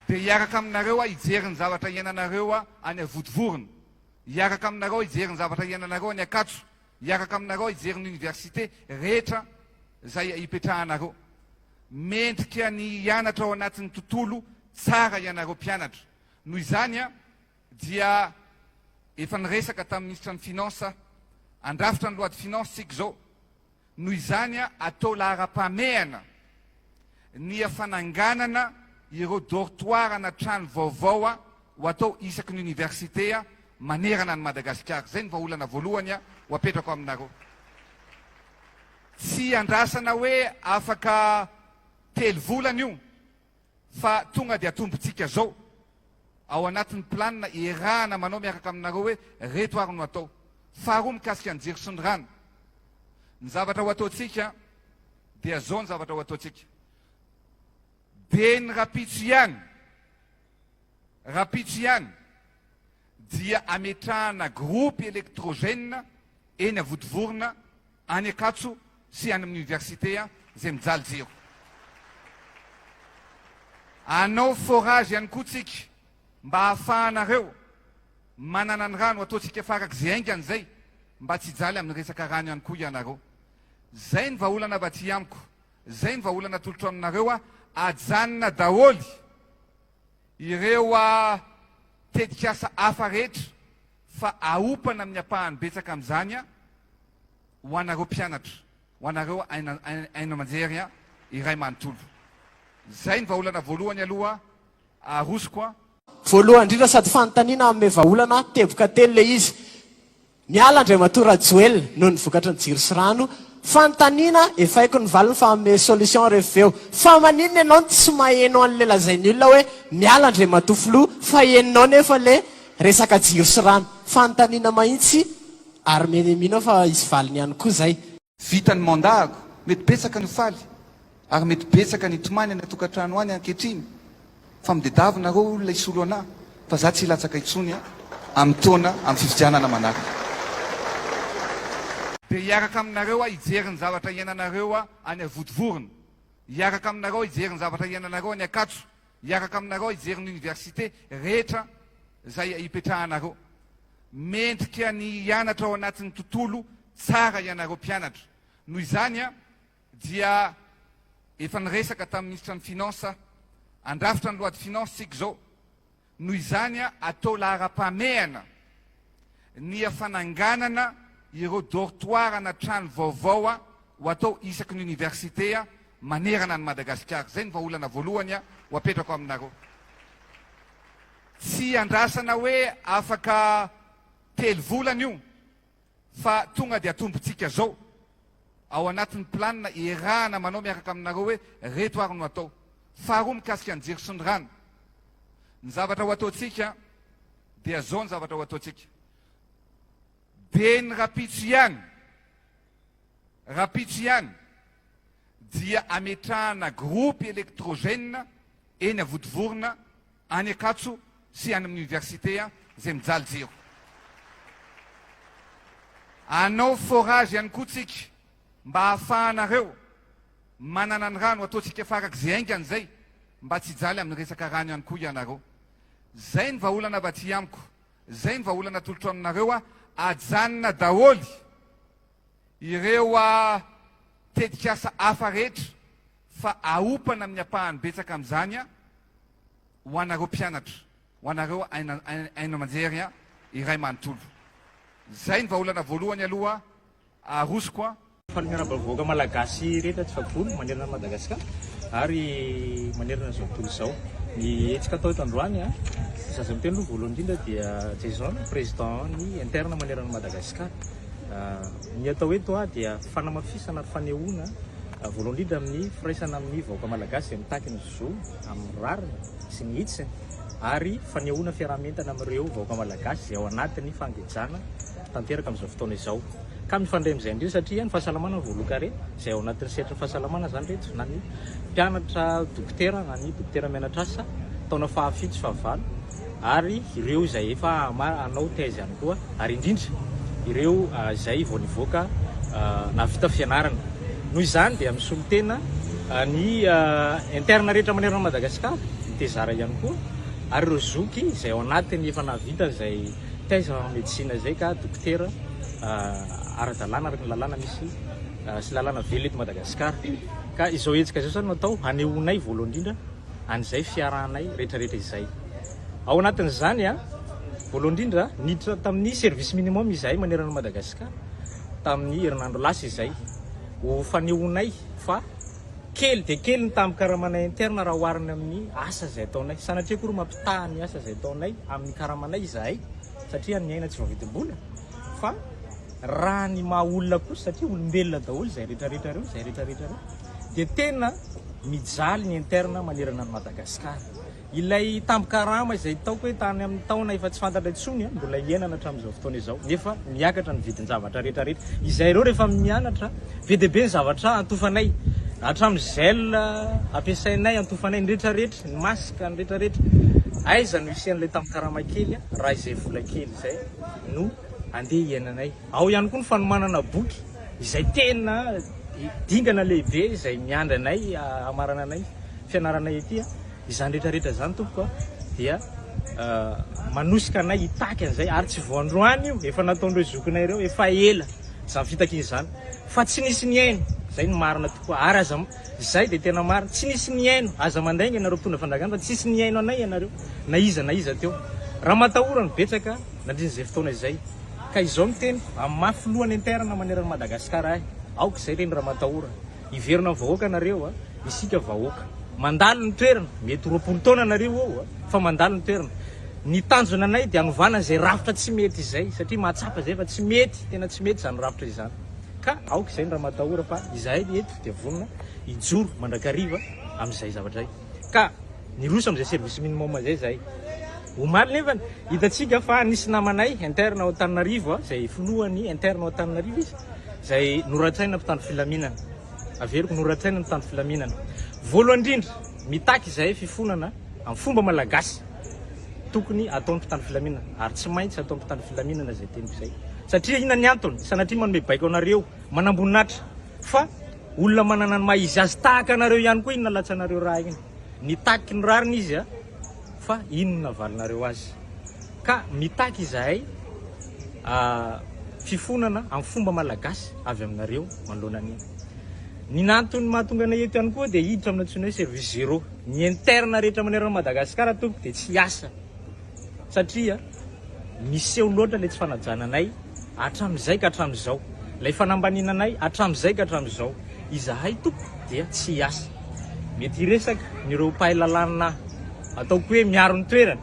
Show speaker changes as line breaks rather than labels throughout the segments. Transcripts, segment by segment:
Dia hiaraka aminareo aho hijery ny zavatra iainanareo any Vontovorona. Hiaraka aminareo aho hijery ny zavatra iainanareo any Ankatso. Hiaraka aminareo aho hijery ny université rehetra izay ipetrahanareo. Mendrika ny hianatra ao anatin'ny tontolo tsara ianareo mpianatra. Noho izany dia efa niresaka tamin'ny minisitra ny finance aho. Handrafitra ny loi de finance tsika izao. Noho izany atao laharam-pahamehana ny fananganana ireo dortoir na trano vaovao ho atao isaky ny université manerana an'i Madagasikara. Izay no vahaolana voalohany ho apetrako aminareo. Tsy andrasana hoe afaka telo volana io fa tonga dia atombontsika zao ao anatin'ny planina iarahana manao miaraka aminareo hoe reto ary no atao. Faharoa mikasika ny jiro sy ny rano. Ny zavatra ho ataontsika dia zao ny zavatra ho ataontsika. Dia ny rapitso ihany, rapitso ihany dia ametrahana groupe électrogène eny Avodivorona any Ankatso sy any amin'ny université izay mijaly jiro. Hanao forage ihany koa tsika mba hahafahanareo manana ny rano, ataontsika farak'izay haingana izay mba tsy hijaly amin'ny resaka rano ihany koa ianareo. Izay ny vahaolana avy aty amiko, izay ny vahaolana atolotro aminareo, ajanona daholo ireo tetikasa hafa rehetra fa aompana amin'ny ampahany betsaka amin'izany ho anareo mpianatra, ho anareo haino aman-jery iray manontolo. Izay ny vahaolana voalohany aloha arosoko a.
Voalohany indrindra sady fanontaniana hanome vahaolana teboka telo ilay izy. Miala Andriamatoa Rajoelina noho ny vokatry ny jiro sy rano. Fanontaniana efa haiko ny valiny fa hanome solution rehefa avy eo. Fa maninona ianao no tsy maheno an'ilay lazain'ny olona hoe miala Andriamatoa Filoha fa henonao nefa ilay resaka jiro sy rano. Fanontaniana mahintsy ary mino aho fa hisy valiny ihany koa izay.
Vita ny mandat-ko, mety betsaka ny ho faly ary mety betsaka ny hitomany any an-tokantrano any ankehitriny fa midedavy nareo olona hisolo anah fa za tsy hilatsaka intsony amin'ny taona amin'ny fifidianana manaraka. Dia hiaraka aminareo aho hijery ny zavatra iainanareo any Vontovorona, hiaraka aminareo aho hijery ny zavatra iainanareo any Ankatso, hiaraka aminareo aho hijery ny université rehetra izay ipetrahanareo. Mendrika ny hianatra ao anatin'ny tontolo tsara ianareo mpianatra. Noho izany dia efa niresaka tamin'ny minisitra ny finance aho. Handrafitra ny loi de finance tsika izao. Noho izany atao laharam-pahamehana ny fananganana ireo dortoir na trano vaovao ho atao isaky ny université manerana an'i Madagasikara. Izay no vahaolana voalohany ho apetrako aminareo. Tsy andrasana hoe afaka telo volana io fa tonga dia atombontsika zao ao anatin'ny planina iarahana manao miaraka aminareo hoe reto ary no atao. Faharoa mikasika ny jiro sy ny rano. Ny zavatra ho ataontsika dia zao ny zavatra ho ataontsika. Dia ny rapitso ihany, rapitso ihany dia ametrahana groupe électrogène eny Avodivorona any Ankatso sy any amin'ny université izay mijaly jiro. Hanao forage ihany koa tsika mba hahafahanareo manana ny rano, ataontsika farak'izay haingana izay mba tsy hijaly amin'ny resaka rano ihany koa ianareo. Izay ny vahaolana avy aty amiko, izay ny vahaolana atolotro aminareo, ajanona daholo ireo tetikasa hafa rehetra fa aompana amin'ny ampahany betsaka amin'izany ho anareo mpianatra, ho anareo haino aman-jery iray manontolo. Izay ny vahaolana voalohany aloha arosoko a.
Faly miarahaba vahoaka malagasy rehetra tsy fahavolo manerana an'i Madagasikara ary manerana izao tontolo izao. Ny hetsika atao eto androany, zaza miteny aloha voalohany indrindra dia Jason, président ny interne manerana an'i Madagasikara. Ny atao eto dia fanamafisana ary fanehoana voalohany indrindra amin'ny firaisana amin'ny vahoaka malagasy izay mitaky ny zo amin'ny rariny sy ny hitsiny ary fanehoana fiaraha-mientana amin'ireo vahoaka malagasy izay ao anatin'ny fangejana tanteraka amin'izao fotoana izao. Ka mifandray amin'izay indrindra satria ny fahasalamana no voalohan-karena, izay ao anatin'ny sehatry ny fahasalamana izany ireto na ny mpianatra dokotera na ny dokotera mianatra asa taona fahafito sy fahavalo ary ireo izay efa hanao thèse ihany koa ary indrindra ireo izay vao nivoaka nahavita fianarana. Noho izany dia misolo tena ny interne rehetra manerana an'i Madagasikara. Tezara ihany koa ary ireo zoky izay ao anatin'ny efa nahavita izay thèse en médecine izay ka dokotera ara-dalàna araka ny lalàna misy sy lalàna velona eto Madagasikara. Ka izao hetsika izao izany no atao hanehoanay voalohany indrindra an'izay fiarahanay rehetrarehetra izay. Ao anatin'izany, voalohany indrindra, niditra tamin'ny service minimum izahay manerana an'i Madagasikara tamin'ny herinandro lasa izay ho fanehoanay fa kely dia kely ny tambin-karamanay interne raha oharina amin'ny asa izay ataonay. Sanatria akory mampitaha ny asa izay ataonay amin'ny karamanay izahay satria ny aina tsy voavidim-bola fa raha ny maha olona kosa satria olombelona daholo izay rehetrarehetra ireo, izay rehetrarehetra ireo dia tena mijaly ny interne manerana an'i Madagasikara. Ilay tambin-karama izay ataoko hoe tany amin'ny taona efa tsy fantatra intsony mbola iainana hatramin'izao fotoana izao nefa miakatra ny vidin-javatra rehetra rehetra. Izay ireo rehefa mianatra be dia be ny zavatra antofanay hatramin'ny gel ampiasainay antofanay ny rehetra rehetra ny masque ny rehetra rehetra. Aiza no hisian'ilay tambin-karama kely raha izay vola kely izay no andeha hiainanay. Ao ihany koa ny fanomanana boky izay tena dingana lehibe izay miandry anay hamarana anay fianaranay ety. Izany rehetra rehetra izany tompoko a dia manosika anay hitaky an'izay ary tsy vao androany io efa nataon'ireo zokinay ireo efa ela izany fitakiana izany fa tsy nisy nihaino izay no marina tokoa ary aza izay dia tena marina tsy nisy nihaino aza mandainga ianareo mpitondra fanjakana fa tsisy nihaino anay ianareo na iza na iza teo raha matahora no betsaka nandritra izay fotoana izay ka izao no teniko amin'ny maha filohan'ny interne manerana an'i Madagasikara ahy aoka izay reny raha matahora Hiverina amin'ny vahoaka nareo a! Isika vahoaka. Mandalo ny toerana, mety 20 taona nareo eo a! Fa mandalo ny toerana. Ny tanjona anay dia hanovana an'izay rafitra tsy mety izay, satria mahatsapa izay fa tsy mety, tena tsy mety izany rafitra izany. Ka aoka izay ny ramatahora fa izahay eto dia vonona hijoro mandrakariva amin'izay zavatra izay. Ka niroso amin'izay service minimum izay izahay. Omaly nefany, hitantsika fa nisy namanay interne ao Antananarivo, izay filohan'ny interne ao Antananarivo izy, izay noratraina mpitandro filaminana. Averiko, noratraina mpitandro filaminana. Voalohany indrindra, mitaky izahay fifonana amin'ny fomba malagasy tokony ataon'ny mpitandro filaminana, ary tsy maintsy ataon'ny mpitandro filaminana izay teniko izay. Satria inona ny antony? Sanatria manome baiko anareo manamboninahitra fa olona manana ny maha izy azy tahaka anareo ihany koa iny nalatsanareo raha iny. Nitaky ny rariny izy fa inona navalinareo azy? Ka mitaky izahay fifonana amin'ny fomba malagasy avy aminareo manoloana an'iny. Ny antony mahatonga anay eto ihany koa dia hiditra amin'ny antsoina hoe service zéro. Ny interne rehetra manerana an'i Madagasikara tompoko dia tsy hiasa satria miseho loatra ilay tsy fanajana anay hatramin'izay ka hatramin'izao. Ilay fanambaniana anay hatramin'izay ka hatramin'izao. Izahay tompoko dia tsy hiasa. Mety hiresaka ny ireo mpahay lalàna ataoko hoe miaro ny toerany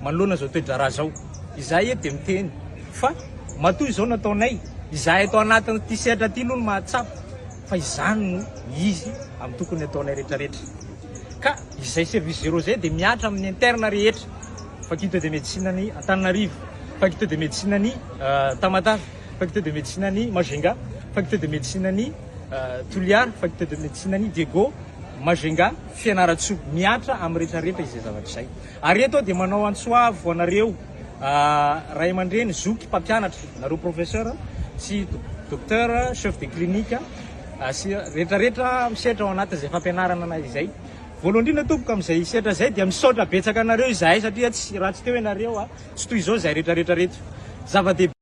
manoloana izao toe-draharaha izao. Izahay eto dia miteny fa matoa izao nataonay, izahay ato anatin'ity sehatra ity aloha no mahatsapa fa izany no izy amin'ny tokony hataonay rehetrarehetra. Ka izay service zéro izay dia mihatra amin'ny interne rehetra, faculté de médecine an'i Antananarivo, faculté de médecine an'i Tamatave, faculté de médecine an'i Majunga, faculté de médecine an'i Toliara, faculté de médecine an'i Diego, Majunga, Fianarantsoa. Mihatra amin'ny rehetrarehetra izay zavatra izay. Ary eto aho dia manao antso avo ho anareo ray aman-dreny, zoky, mpampianatra, nareo professeur sy docteur, chef de clinique sy rehetrarehetra misehatra ao anatin'izay fampianarana izay. Voalohany indrindra tompoko amin'izay sehatra izay dia misaotra betsaka anareo izahay satria tsy raha tsy teo ianareo tsy toy izao izahay rehetrarehetra reto. Zava-dehibe.